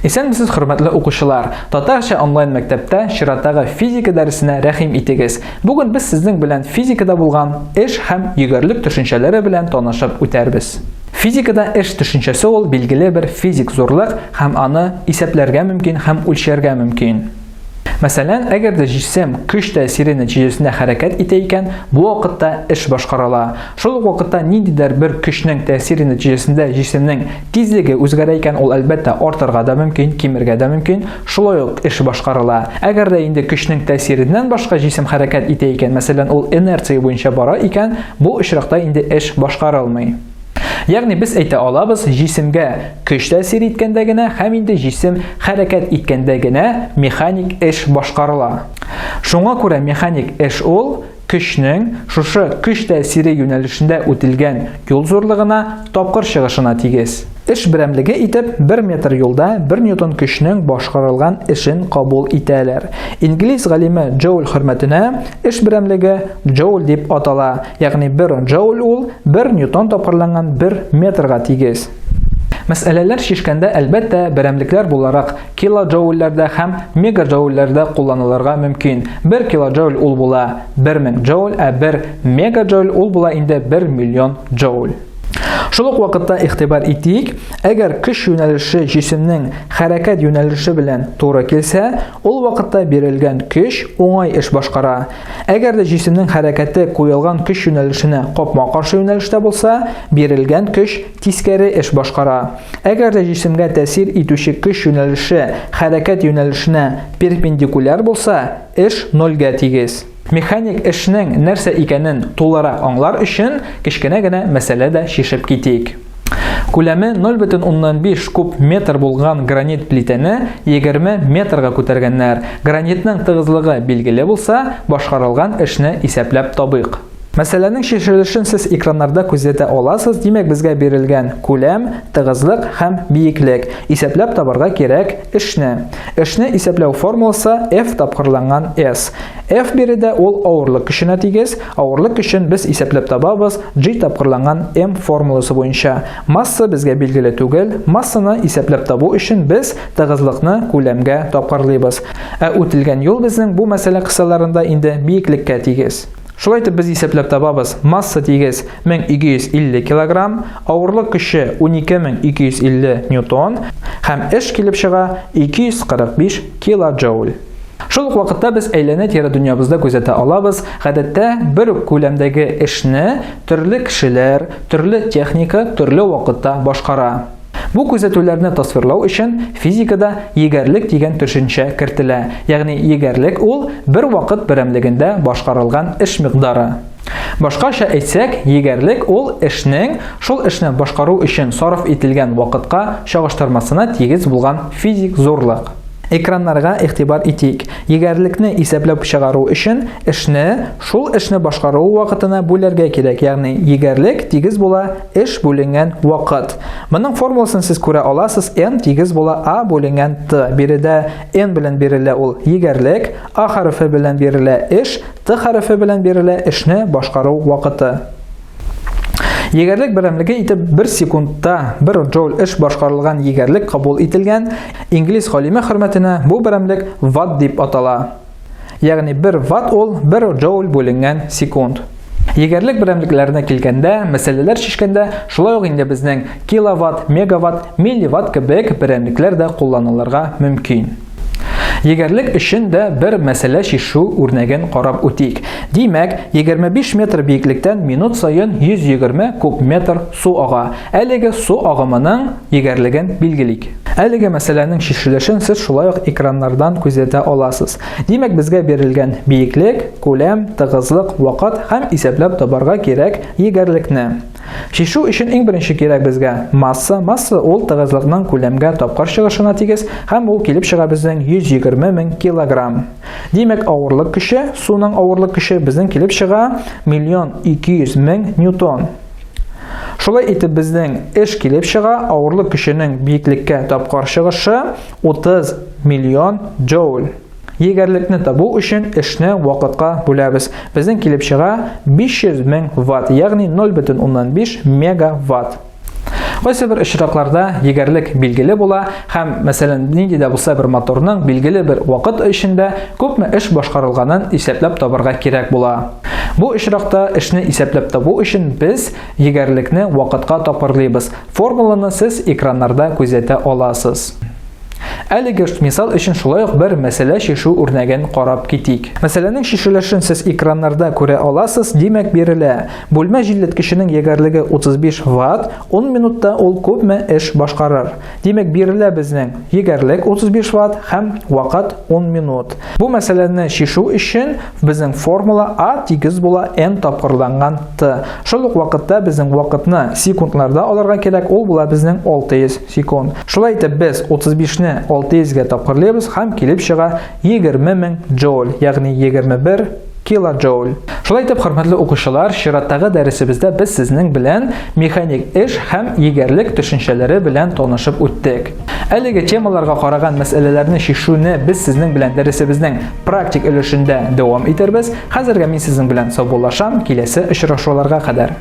Исәнмесез, хөрмәтле укучылар! Татарча онлайн мәктәптә чираттагы физика дәресенә рәхим итегез. Бүген без сезнең белән физикада булган эш һәм йөгәрлек төшенчәләре белән танышып үтәрбез. Физикада эш төшенчәсе ул билгеле бер физик зурлык һәм аны исәпләргә мөмкин һәм үлчәргә мөмкин. Мәсәлән, әгәр дә җисем көч тәэсире нәтиҗәсендә хәрәкәт итә икән, бу вакытта эш башкарыла. Шул ук вакытта ниндидер бер көчнең тәэсире нәтиҗәсендә җисемнең тизлеге үзгәрә икән, ул әлбәттә артырга да мөмкин, кимергә дә мөмкин, шулай ук эш башкарыла. Әгәр дә инде көчнең тәэсиреннән башка җисем хәрәкәт итә икән, мәсәлән, ул инерция буенча бара икән, бу очракта инде эш башкарылмый. Ягъни без әйтә алабыз, җисемгә көч тәэсир иткәндә генә һәм инде җисем хәрәкәт иткәндә генә механик эш башкарыла. Шуңа күрә механик эш ул көчнең шушы көч тәэсире юнәлешендә үтелгән юл зурлыгына тапкыр чыгышына тигез. Эш берәмлеге итеп 1 метр юлда 1 ньютон көчнең башкарылган эшен кабул итәләр. Инглиз галиме Джоуль хөрмәтенә эш берәмлеге джоуль дип атала. Ягъни 1 джоуль ул 1 ньютон тапкырланган 1 метрга тигез. Мәсьәләләр чишкәндә, әлбәттә, берәмлекләр буларак килоджоульләрдә һәм мегаджоульләрдә кулланылырга мөмкин. 1 килоджоуль ул була 1000 джоуль, ә 1 мегаджоуль ул була инде 1 миллион джоуль. Шул ук вакытта игътибар итик, әгәр көч юнәлеше җисемнең хәрәкәт юнәлеше белән туры килсә, ул вакытта бирелгән көч уңай эш башкара. Әгәр дә җисемнең хәрәкәте куелган көч юнәлешенә капма-каршы юнәлештә булса, бирелгән көч тискәре эш башкара. Әгәр дә җисемгә тәэсир итүче көч юнәлеше хәрәкәт юнәлешенә перпендикуляр булса, эш нольгә тигез. Механик эшнең нәрсә икәнен тулырак аңлар өчен кечкенә генә мәсьәлә дә чишеп китик. Күләме 0,5 куб метр булган гранит плитәне 20 метрга күтәргәннәр. Гранитның тыгызлыгы билгеле булса, башкарылган эшне исәпләп табыйк. Мәсьәләнең чишелешен сез экраннарда күзәтә аласыз. Димәк, безгә бирелгән күләм, тыгызлык һәм биеклек. Исәпләп табарга кирәк эшне. Эшне исәпләү формуласы F тапкырланган S. F биредә ул авырлык көченә тигез. Авырлык көчен без исәпләп табабыз G тапкырланган M формуласы буенча. Масса безгә билгеле түгел. Массаны исәпләп табу өчен без тыгызлыкны күләмгә тапкырлыйбыз. Ә үтелгән юл безнең бу мәсьәлә кысаларында инде биеклеккә тигез. Шулай итеп без исәпләп табабыз. Масса тигез 1250 килограмм, авырлык көче 12250 ньютон һәм эш килеп чыга 245 килоджоуль. Шул ук вакытта без әйләнә-тирә дөньябызда күзәтә алабыз, гадәттә бер үк күләмдәге эшне төрле кешеләр, төрле техника төрле вакытта башкара. Бу күзәтүләрне тасвирлау өчен физикада егәрлек дигән төшенчә кертелә. Ягъни егәрлек ул бер вакыт берәмлегендә башкарылган эш микъдары. Башкача әйтсәк, егәрлек ул эшнең шул эшне башкару өчен сарыф ителгән вакытка чагыштырмасына тигез булган физик зурлык. Экраннарга игътибар итик. Егәрлекне исәпләп чыгару өчен эшне шул эшне башкару вакытына бүләргә кирәк, ягъни егәрлек тигез була эш бүленгән вакыт. Моның формуласын сез күрә аласыз, N тигез була A бүленгән T. Биредә N белән бирелә ул егәрлек, A хәрефе белән бирелә эш, T хәрефе белән бирелә эшне башкару вакыты. Егәрлек берәмлеге итеп 1 секундта 1 джоуль эш башкарылган егәрлек кабул ителгән. Инглиз галиме хөрмәтенә бу берәмлек ватт дип атала. Ягъни 1 ватт ул 1 джоуль бүленгән секунд. Егәрлек берәмлекләренә килгәндә, мәсьәләләр чишкәндә, шулай ук инде безнең киловатт, мегаватт, милливатт кебек берәмлекләр дә кулланылырга мөмкин. Егәрлек өчен дә бер мәсьәлә чишү үрнәген карап үтик. Димәк, 25 метр биеклектән минут саен 120 куб метр су ага. Әлеге су агымының егәрлеген билгелик. Әлеге мәсьәләнең чишелешен сез шулай ук экраннардан күзәтә аласыз. Димәк, безгә бирелгән биеклек, күләм, тыгызлык, вакыт һәм исәпләп табарга кирәк егәрлекне. Чишү өчен иң беренче кирәк безгә масса. Масса ул тыгызлыкның күләмгә тапкыр чыгышына тигез һәм ул килеп чыга безнең 120 мең килограмм. Димәк, авырлык көче, суның авырлык көче безнең килеп чыга 1 200 мең ньютон. Шулай итеп безнең эш килеп чыга, авырлык көченең биеклеккә тапкыр чыгышы 30 миллион джоуль. Егәрлекне табу өчен эшне вакытка бүләбез. Безнең килеп чыга 500 мең ватт, ягъни 0,5 мегаватт. Кайсы бер очракларда егәрлек билгеле була һәм, мәсәлән, нинди дә булса бер моторның билгеле бер вакыт эчендә күпме эш башкарылганын исәпләп табарга кирәк була. Бу очракта эшне исәпләп табу өчен без егәрлекне вакытка тапкырлыйбыз. Формуланы сез экраннарда күзәтә аласыз. Әлеге мисал өчен шулай ук бер мәсьәлә чишү үрнәген карап китик. Мәсьәләнең чишелешен сез экраннарда күрә аласыз, димәк бирелә. Бүлмә җилләткеченең егәрлеге 35 ватт, 10 минутта ул күпме эш башкарыр? Димәк, бирелә безнең егәрлек 35 ватт һәм вакыт 10 минут. Бу мәсьәләне чишү өчен безнең формула А тигез була N тапкырланган Т. Шул ук вакытта безнең вакытны секундларда алырга кирәк, ул була безнең 600 секунд. Шулай итеп без 35-не 600 гә тапкырлыйбыз һәм килеп чыга 20 мең джоуль, ягъни 21 килоджоуль. Шулай итеп, хөрмәтле укучылар, чираттагы дәресебездә без сезнең белән механик эш һәм егәрлек төшенчәләре белән танышып үттек. Әлеге темаларга караган мәсьәләләрне чишүне без сезнең белән дәресебезнең практик өлешендә дәвам итербез. Хәзергә мин сезнең белән саубуллашам, киләсе очрашуларга кадәр.